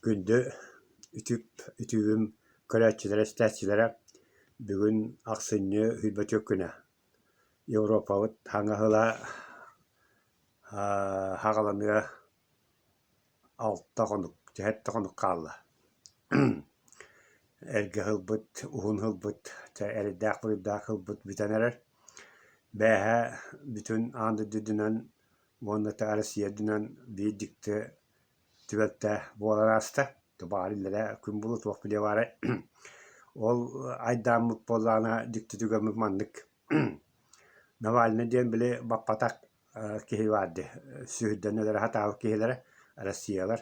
Күндү үтүп үтүгүм көрөөччүлэрэ-истээччилэрэ бүгүн ахсынньы сүүрбэ күнэ Европабыт саҥа сыла саҕаланыа алта хонук, сэттэ хонук хаалла. Эргэ сылбыт, уһун сылбыт, чэ эрэйдээх-буруйдаах сылбыт бүтэн эрэр. Бээһээ бүтүн аан дойду үрдүнэн уонна Россия үрдүнэн биир дьикти түбэлтэ буолан ааста. Баҕар иллэрээ күн буолуо туох билиэ баарай. Ол айдааммыт буоллаҕына дьикти түгэммит маннык. Навальный диэн били баппатах киһи баар дии, сүһүрдэн өлөрө сатаабыт киһилэрэ Россиялар.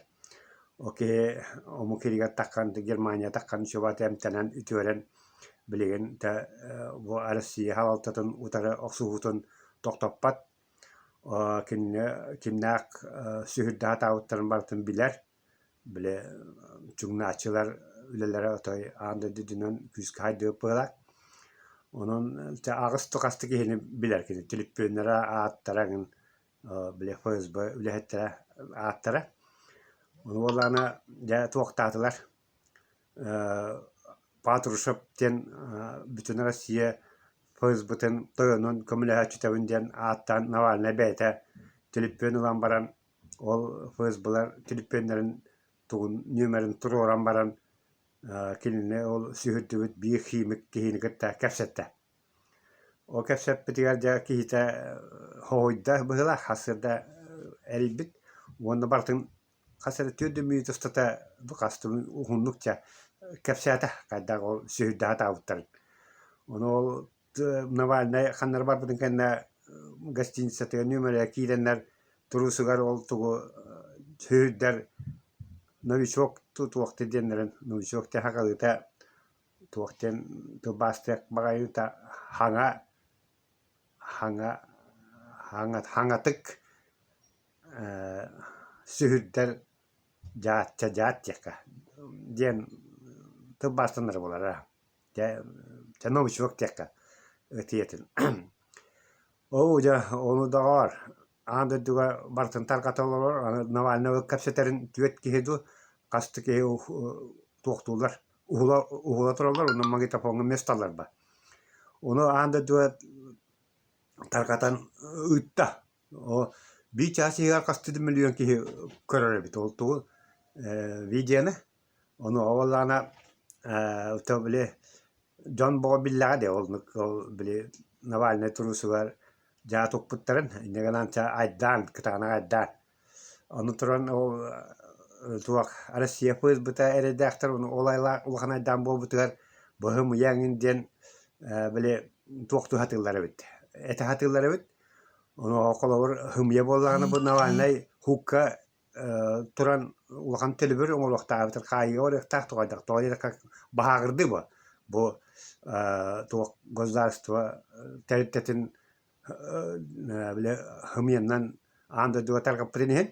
Ол киһи омук сиригэр таххан Германия таххан үчүгэй эмтэнэн үтүөрэн билигин бу Россия салалтатын утары охсуһуутун тохтоппот. Кинини кимнээх сүһүрдэ сатаабыттарын барытын билэр. Били чуҥнааччылар үлэлэрэ отой аан дойду үрдүнэн күүскэ сайдыбыт быһыылаах. Онон чэ аҕыс хас да киһини билэр кини түлүппүөннэрэ, ааттара эҥин били ФСБ үлэһиттэрэ ааттара. Ону буоллаҕына дьэ туохтаатылар Патрушев диэн бүтүн Россия ФСБ-тын тойонун көмөлөһөөччүтэбин диэн ааттаан Навальнай бэйэтэ түлүппүөн ылан баран ол ФСБ-лар түлүппүөннэрин тугун нүөмэрин туруоран баран кинини ол сүһүрдүбүт биир химик киһини кытта кэпсэттэ. Ол кэпсэппитигэр дьэ киһитэ хоһуйда быһыылаах сарсыарда эрийбит уонна барытын хас эрэ түөрт да мүнүүтэ устата бу хас да уһуннук дьэ кэпсээтэ хайдах ол сүһүрдэ сатаабыттарын. Ону ол Навальнай ханна эрэ барбытын кэннэ гостиницатыгар нүөмэрэ киирэннэр туруусугар ол тугу сүһүрдэр новичок туох диэннэрин новичок диэн сахалыыта туох диэн тылбаастыах баҕайыта хаҥа хаҥа хаҥа хаҥатык сүһүрдэр дьаачча дьаат диэххэ диэн тылбаастанара буолара. Дьэ дьэ новичок диэххэ ытыйатын. Оо дьэ ону доҕоор аан дойдуга барытын тарҕата олорор аны Навальнайы кэпсэтэрин түөрт киһи дуу хас да киһи туохтууллар уһула уһула тураллар онно магнитофоҥҥа миэстэлэр ба. Ону аан дойдуга тарҕатан ыытта. Оо биир чаас иһигэр хастыы да миллион киһи көрөр эбит ол тугу видеоны. Ону буоллаҕына то били дьон бөҕө биллэҕэ дии ол ол били Навальнай туруусугар дьаа туппуттарын инньэ гынан чэ айдаан кытаанах айдаан. Ону туран ол туох Россия ФСБ-та эрэйдээхтэр ону ол айылаах улахан айдаан буолбутугар быһым-ыйа эҥин диэн били туохтуу сатыыллар эбит, этэ сатыыллар эбит. Ону холобур һымыйа буоллаҕына бу Навальнай һуукка туран улахан төлөбүр оҥоруохтаах эбэтэр хаайыыга барыахтаах тоҕойдох тоҕо диэтэххэ баһааҕырдыы бу бу туох государство тэрилтэтин били һымыйаннан аан дойдуга тарҕаппытын иһин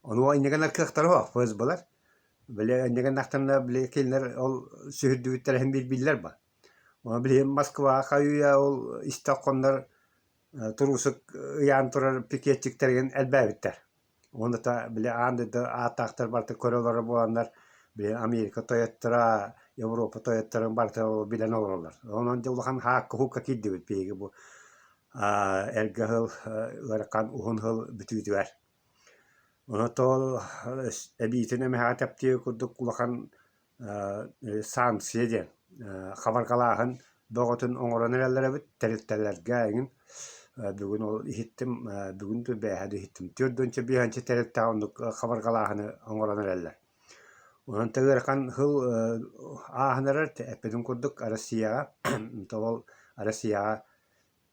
ону инньэ гынар кыахтара суох ФСБ-лар били инньэ гыннахтарына били кинилэр ол сүһүрдүбүттэрэ иһин билбиллэр ба Ону билигин Москваҕа хайыы-үйэ ол истэх хоннор туруусук ыйаан турар пикетчиктэрин элбээбиттэр. Уонна били аан дойду ааттаахтар барыта көрө олорор буоланнар, били Америка тойотторо, Европа тойотторун барыта билэн олороллор. Онон дьэ улахан хаакка-хуукка киирдибит биһиги бу эргэ сыл ыарахан уһун сыл бүтүүтүгэр. Онон ол эбиитин эмэһэҕэ тэптиир курдук улахан санкция диэн хабарҕалааһын бөҕөтүн оҥорон эрэллэр эбит тэрилтэлэргэ эҥин бүгүн ол иһиттим бүгүн да бээһээ да иһиттим түөрт уонча биэһинчэ тэрилтэҕэ оннук хабарҕалааһыны оҥорон эрэллэр. Онон тэ ыарахан сыл ааһан эрэр эппитим курдук Россияҕа ол Россияҕа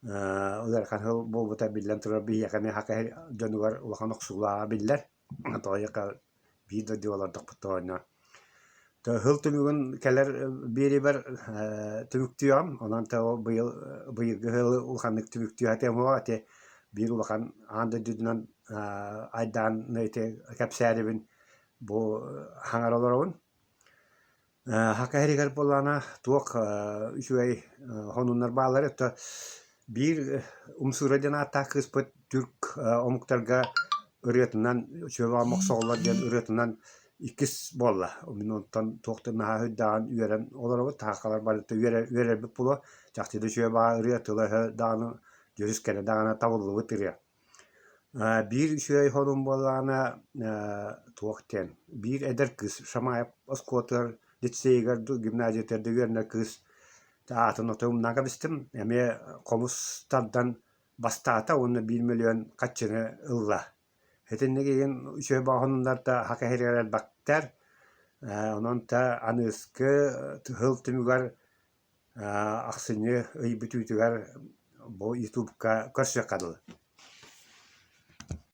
ыарахан сыл буолбута биллэн турар биһиэхэ эмиэ саха дьонугар улахан охсуулааҕа биллэр. Тоҕо биир дойдуга олордохпут оонньоон. Сыл түмүгүн кэлэр биэриибэр түмүктүөҕүм. Онон быйыл быйылгы сылы улаханнык түмүктүү сатыам суоҕа. Ити биир улахан аан дойдутунан айдааны ити кэпсээрибин бу хаҥара олоробун. Саха сиригэр буоллаҕына туох үчүгэй сонуннар бааллар это биир Умсуура диэн ааттаах кыыспыт түрк омуктарга ырыатынан «Чүөбэ мохсоҕоллор» диэн ырыатынан Иккис буолла. Мин онтон туох да наһаа сүрдээҕин үөрэн олоробут. Таһааххалар барыта үөрэр үөрэрбит буолуо. Чахчы да үчүгэй баҕа ырыа тыла-өһө даҕаны дьүрүскэнэ даҕаны табыллыбыт ырыа. Биир үчүгэй сонун буоллаҕына туох диэн биир эдэр кыыс Шамаев оскуолатыгар лицейигэр дуу гимназиятыгар да үөрэнэр кыыс аатын отой умнан кэбистим. Эмиэ хомус тардан бастаата уонна 1 миллион харчыны ылла. Итинник игин үчүгэй баҕаһыннарда саха иһигэр элбэхтэр. Онон та аныыскы сыл түмүгэр ахсынньы ый бүтүүтүгэр бу ютубка көрсүөххэ дылы.